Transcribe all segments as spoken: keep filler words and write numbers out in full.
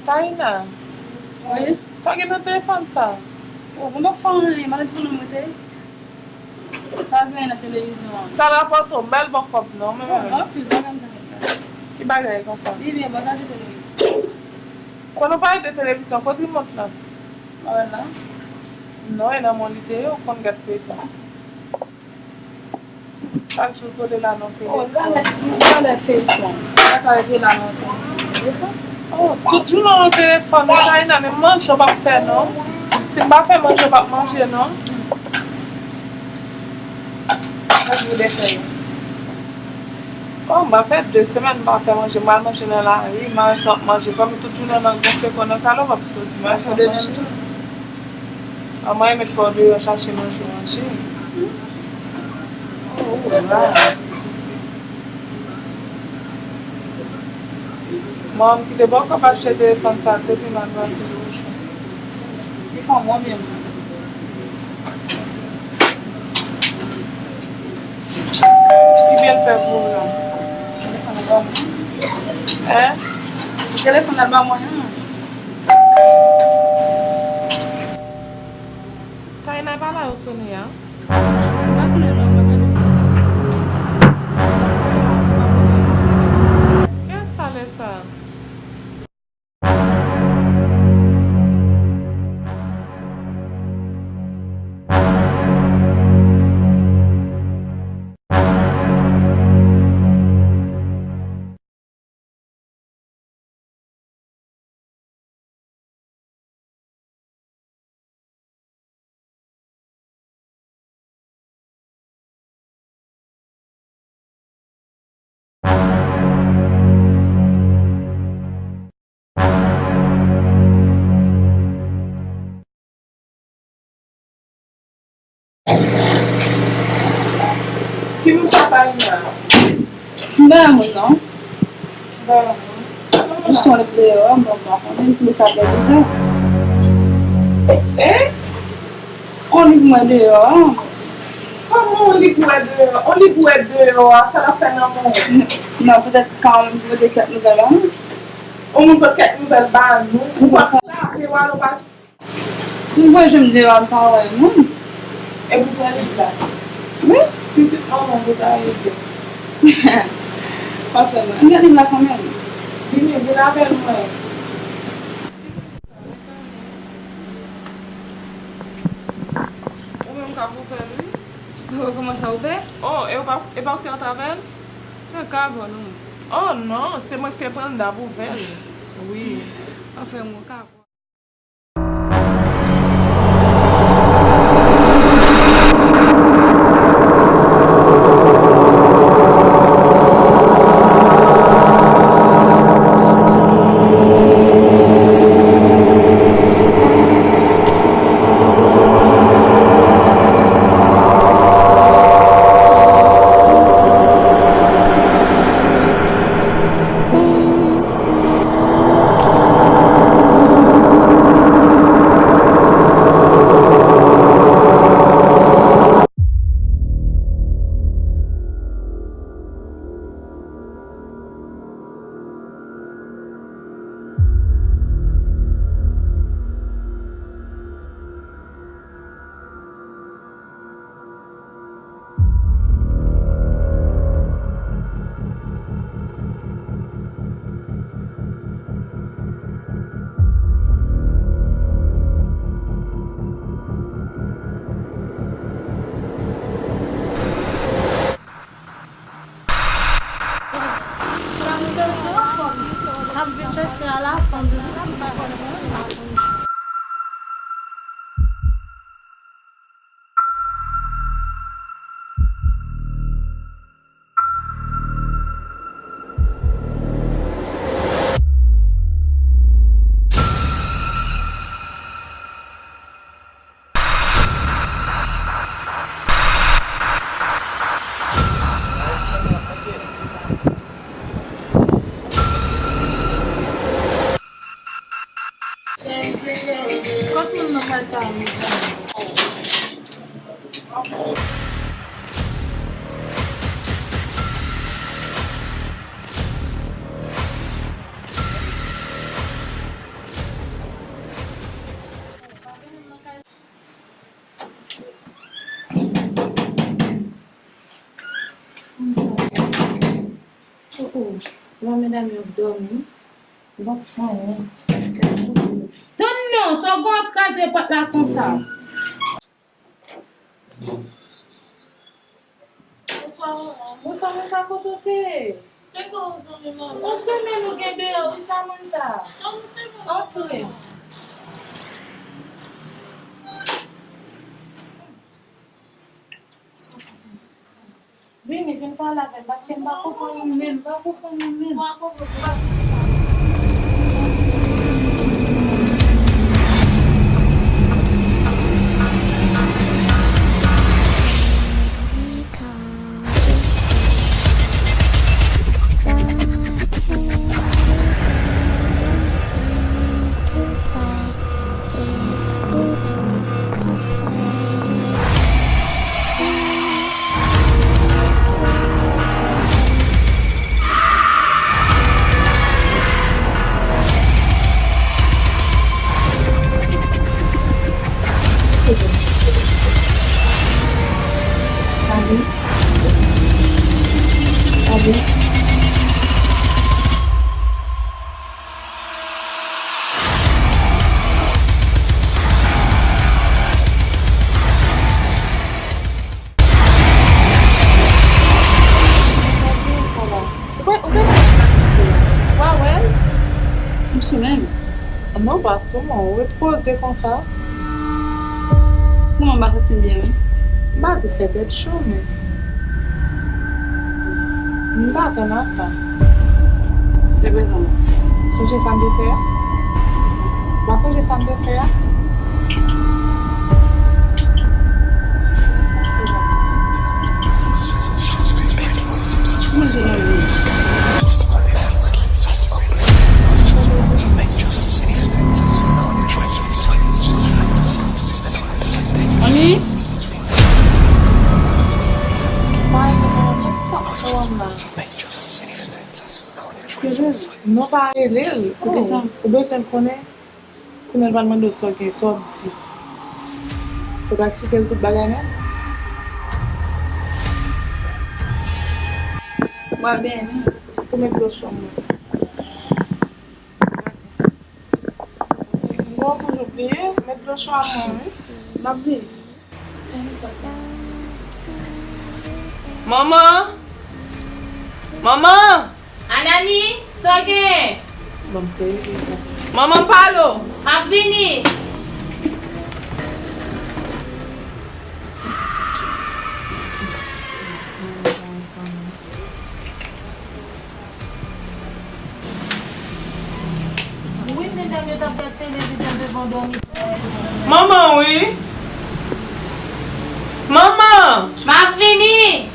Taina, wi, sa w gen nan telefòn sa? O, mwen pa fè anyen, maladi fanm nan mwen te. Sa gen nan televizyon an? Sa rapòte w, m ba l bon kòb non, mwen menm. Bon, anpil bagay m ta fè la. Ki bagay konsa? Li byen, bon, gade televizyon. Pandan w pale de televizyon, kote rimòt la? Mwen la. Non, e nan men w li te ye, ou konn gad feyton. Chak jou l kole la nan telefòn. Oh, gade, gade feyton. Sa ka rete la lontan. Oh, tout jounen nan telefòn, ou Taina, menm manje w p ap fè non. Si m pa fè manje, w p ap manje non. Sa ki vle fè yo? Oh, m pa fè de semèn m pa fè manje, m al manje nan lari, m al sot manje, kòm tout jounen nan gonfle kò nan kalo, m ap soti, m al sot manje. An mwen, mwen fè w deyò chache manje w manje. Oh, wow. Mwen, m kite bò kòb achte telefòn sa depi m al Brasili Ocho. Li fè yon bon byen. Ki byen l fè pou ou la? Telefòn nan ba mwen. Hein? Telefòn nan ba mwen an. Taina, e pa la yo sone a? M pa konnen non, mwen gade. Kiyès sa lè sa? Ki moun sa Taina? M pa yon moun non. M pa yon moun. Ou son lèt deyò a, mwen pa konnen, m twouve sa trè bizè. Eh? On li pou wè deyò a. Kòman on li pou wè deyò a? On li pou wè deyò a, sa l ap fè nan men w? Non, petèt kanmenm pou pote kèk nouvèl ba nou. On moun pote kèk nouvèl ba nou. Ou pa frape w alò pa. Si m voye je m deyò a, m pa wè moun. E pou pran liv la? Wi. Pitit manman pou ta ede. Pa fè mal. M gen liv la kanmenm. Vini, vin avè mwen. Ou menm k ap ouvè l, wi. Ou kòmanse ouvè? Oh, e ou pa, e pa ou ki te antre avè l? Se ka bon, non. Oh non, se mwen ki te pran l dap ouvè l. Wi. Anfen, mwen ka. Sa m vin chèche a la, fanm di m pa konnen mwen, m pa konnen. Lè medam yo ap dòmi, m p ap fè anyen. Se kouche. Tann non, sa w gen w ap kraze pòt la konsa. Bonswa, manman. Bonswa, Samantha, kote w te ye? Te gen yon zanmi, manman. Yon semèn ou gen deyò, wi, Samantha. Antre. Vini, vin pale avè m, paske m pa konprann ou menm, m pa konprann ou menm. Ou pa, ou te pa sou mwen? Ou pa sou mwen, ou ret poze konsa. Kouman m pa santi m byen, wi. M pa di w fè tèt cho, men m pa atann a sa. Se prezan. Sonje sa m te fè a? W a sonje sa m te fè a? Anmi? Non, pa rele l. Ou bezwen, ou bezwen konnen. Kounye a l pral mande w sa w gen, sa w ap di. Ou pa eksplike l tout bagay menm? Ou pa beni. Ou met dlo cho mwen. Bon, toujou bliye, met dlo cho a mwen, wi. M ap bliye. Manman! Manman! Anani, sa w gen? Manman, pale w! M ap vini. Wi, medam yo t ap gad televizyon devan dòmi. Manman wi. Manman! M ap vini.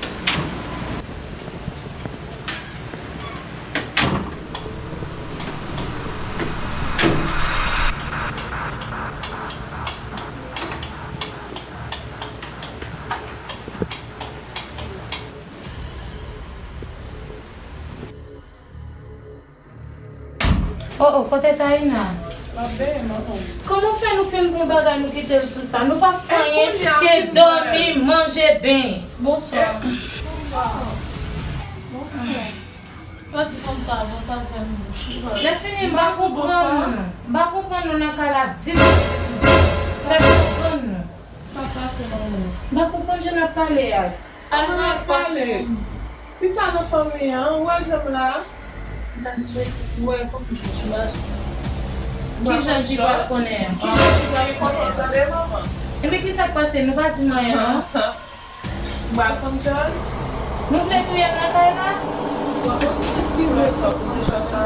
Oh, oh, kote Taina? M ap benyen, manman. Kòman fè nou fin pran bagay nou kite l sou sa? Nou pa fè anyen ke dòmi, manje, benyen. Bonswa. Bonswa. Bonswa. Sa di fanm sa, bonswa, fè m bouch. Lè fini, m pa konprann nou. M pa konprann nou nan kay la ditou. Fè m konprann nou. Sa pase, manman? M pa konprann jan n ap pale a. An nou ap pale. Kisa nan fanmi an? Ou wè jan m la? N ap swete sa. Wè, konn Jòj la. Ki Jòj li pral konnen an? Ki Jòj li pral konnen an? Tande, manman. Ebyen, kisa k pase? Nou pa di m anyen, non? Ou pa konn Jòj? Nou vle touye l nan kay la? Ou pa konn ki Jòj la?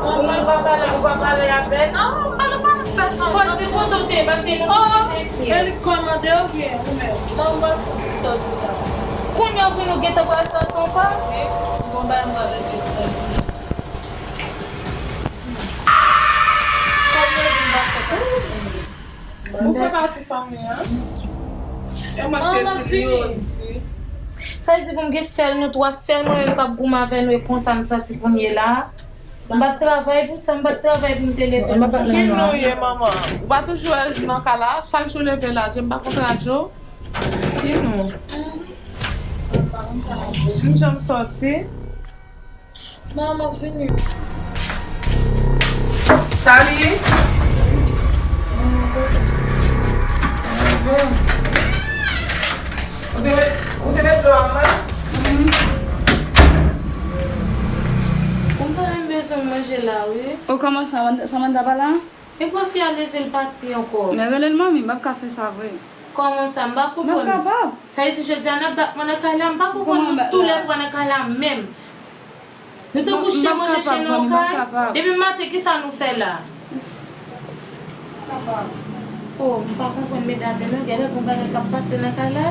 Ou menm pa pale, ou pa pale avè l? Non, m pa pale avè pèsonn. Fò di kote w te ye, paske nou... Oh, e li k kòmande oubyen ou menm? Non, m pral fè yon ti sòti la. Kounye a ou vin ou gentan pral sòti ankò? Wi, gon bagay m pral regle trè vit. Kòm yo di m pa fè pati fanmi. Ou fè pati fanmi an? E mwen k te di li yo di. Sa vle di pou m gen sèl nou twa, sèl mwen menm k ap goumen avè nou e konsa m sòti kounye la? M pa t travay pou sa, m pa t travay pou m te leve m pou sa. Ki nou ye, manman? Ou pa toujou wè nan kay la? Chak jou leve la, je m pa konn radyo. Ki nou? Ou M janm sòti. Manman, fini. Sali! Ou te met, ou te met dlo a la? Ou pa menm bezwen manje la, wi. O, kòman sa, Samantha pa la? E pou fi a leve l pati ankò? Men rele l manmi, m p ap ka fè sa vre. Kòman sa? M pa konprann. M p ap kapab. Sa vle di jodi a n ap bat mwen nan kay la? M pa konprann nou toulètwa nan kay la menm. Nou te kouche, manje chen nan yon kay. Depi maten, kisa nou fè la? O, m pa konprann medam yo non, genlè gon bagay k ap pase nan kay la.